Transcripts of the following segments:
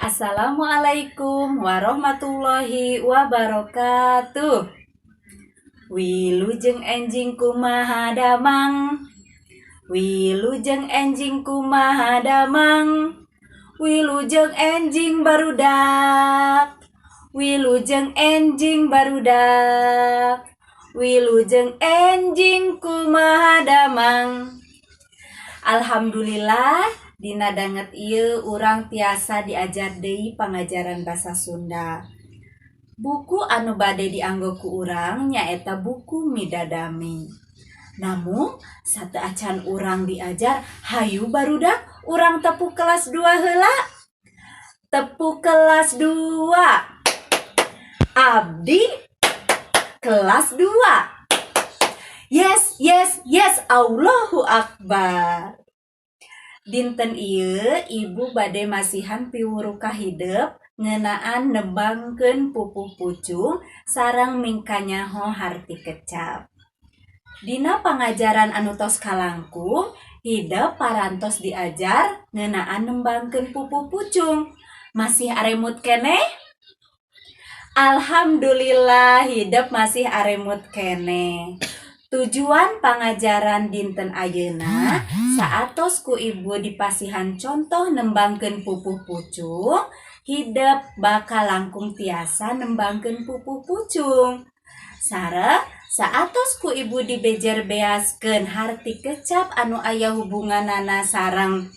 Assalamualaikum warahmatullahi wabarakatuh. Wilujeng enjing kumaha damang. Wilujeng enjing kumaha damang. Wilujeng enjing barudak. Wilujeng enjing barudak. Wilujeng enjing kumaha damang. Alhamdulillah, dina danget ieu urang tiasa diajar deui pangajaran basa Sunda. Buku anu bade dianggo ku urang nyaeta buku Midadami. Namun sateuacan urang diajar, hayu barudak urang tepuk kelas 2 heula. Tepuk kelas 2. Abdi kelas 2. Yes, yes, yes, Allahu Akbar. Dinten ieu ibu bade masihan piwuru kahidep ngeunaan nembangkeun pupuh pucung sareng mingkanyaho harti kecap. Dina pangajaran anu tos kalangkung, hidep parantos diajar ngeunaan nembangkeun pupuh pucung. Masih aremut keneh? Alhamdulillah, hidep masih aremut keneh. Tujuan pangajaran dinten ayeuna, saatos ku ibu dipasihan contoh nembangkeun pupuh pucung, hidep bakal langkung tiasa nembangkeun pupuh pucung. Sareng saatos ku ibu dibejer beaskeun harti kecap anu aya hubunganana sareng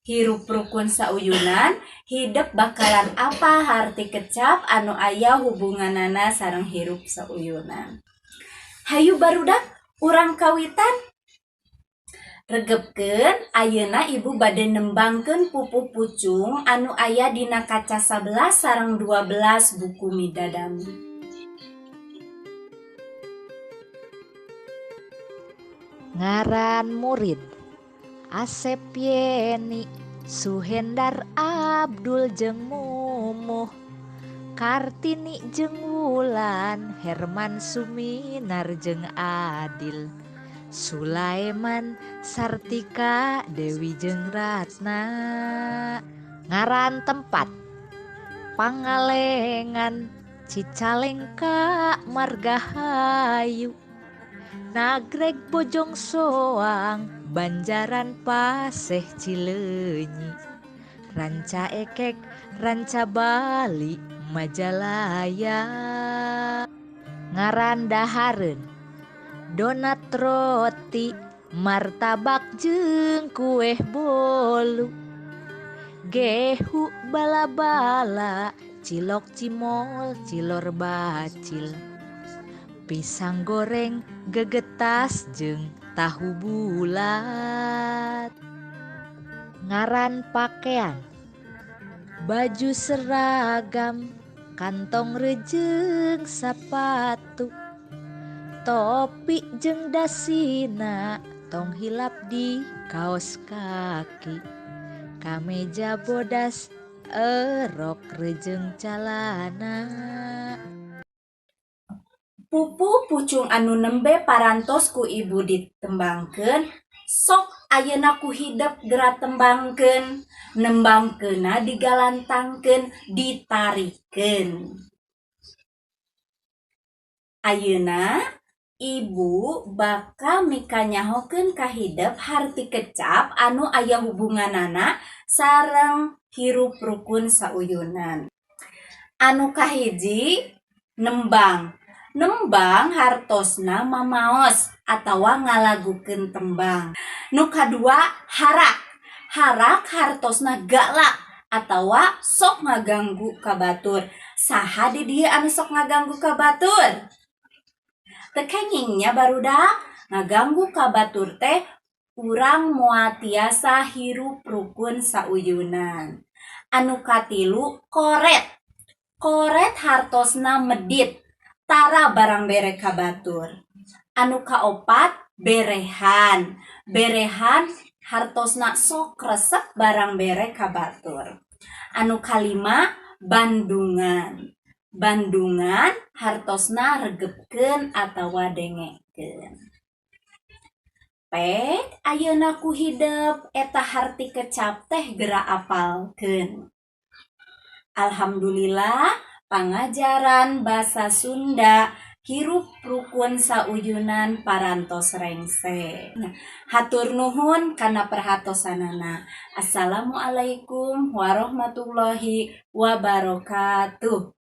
hirup rukun sauyunan, hidep bakalan apa harti kecap anu aya hubunganana sareng hirup sauyunan. Hayu barudak, urang kawitan. Regepkeun, ayeuna ibu bade nembangkeun pupuh pucung anu aya dina kaca 11 sareng 12 buku Midadami. Ngaran murid Asep Yeni Suhendar Abdul jeung Mumuh Kartini jeung Wulan Herman Suminar jeung Adil Sulaiman Sartika Dewi jeung Ratna. Ngaran tempat Pangalengan Cicalengka Margahayu Nagreg Bojong Soang Banjaran Paseh Cileunyi Ranca Ekek Ranca Bali Majalaya. Ngaran dahareun donat roti martabak jeung kueh bolu gehu bala-bala cilok cimol cilor bacil pisang goreng gegetas jeung tahu bulat. Ngaran pakean baju seragam kantong rejeng sapatu topi jeung dasina tong hilap di kaos kaki kameja bodas erok rejeng calana. Pupuh pucung anu nembe parantos ku ibu ditembangkeun, sok ayeuna ku hidep geura tembangkeun, nembangkeunna digalantangkeun, ditarikeun. Ayeuna ibu bakal mikanyahokeun ka hidep harti kecap anu aya hubunganana sareng hirup rukun sauyunan. Anu kahiji nembang. Nembang hartosna mamaos atawa ngalagukeun tembang. Nu kadua harak. Harak hartosna galak atawa sok ngaganggu ka batur. Saha di dieu anu sok ngaganggu ka batur? Teu kengingnya barudak ngaganggu ka batur teh urang moal tiasa hirup rukun sauyunan. Anu katilu koret. Koret hartosna medit tara barang bere ka batur. Anu kaopat berehan. Berehan hartosna sok resep barang bere ka batur. Anu kalima bandungan. Bandungan hartosna regepkeun atawa dengekeun. Pek ayeuna ku hidep eta harti kecap teh geura apalkeun. Alhamdulillah, pangajaran basa Sunda hirup rukun sauyunan parantos rengse. Nah, hatur nuhun kana perhatosanana. Assalamualaikum warahmatullahi wabarakatuh.